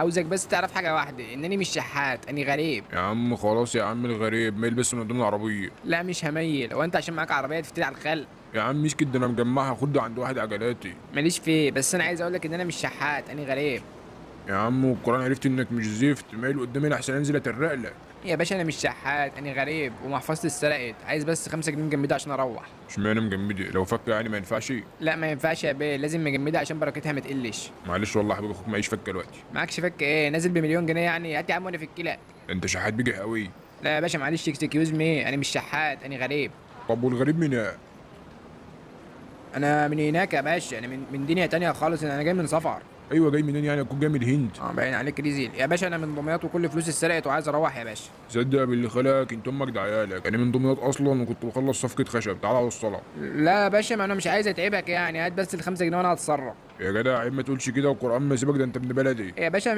عاوزك بس تعرف حاجة واحدة، انني مش شحات، اني غريب. يا عم خلاص يا عم الغريب، ميل بس من قدام العربية. لا مش هميل، هو انت عشان معاك عربية تفتري على الخلق؟ يا عم مش كده، انا مجمعها خد عند واحد عجلاتي. ماليش فيه، بس انا عايز اقولك ان انا مش شحات، اني غريب. يا عم والقرآن عرفت انك مش زفت، مايل قدامي احسن انزل اترق لك. يا باشا انا مش شحات، انا غريب ومحفظتي اتسرقت، عايز بس 5 جنيه مجمده عشان اروح. اشمعنى مجمده؟ لو فكه يعني ما ينفعش؟ لا ما ينفعش يا بيه، لازم مجمده عشان بركتها ما تقلش. معلش والله يا حبيبي اخوك معيش فكه دلوقتي. معكش فك ايه؟ نازل ب1,000,000 جنيه يعني؟ هات يا عم وانا في الكلى. انت شحات بيجي قوي. لا يا باشا معلش، excuse me، انا مش شحات، انا غريب. طب والغريب من ايه؟ انا من هناك يا باشا، انا من دنيا تانية خالص، انا جاي من سفر. ايوه جاي منين يعني؟ اكون جاي من الهند؟ باين عليك ريزيل يا باشا. انا من دمياط وكل فلوسي اتسرقت وعايز اروح يا باشا. صدق باللي خلقك، انت امك ده عيالك. انا من دمياط اصلا وكنت بخلص صفقة خشب، تعالى اوصلك. لا يا باشا ما انا مش عايز اتعبك يعني، هات بس ال5 جنيه وانا هتصرف. يا جدع عيب ما تقولش كده، والقران ما سيبك، ده انت ابن بلدي. يا باشا.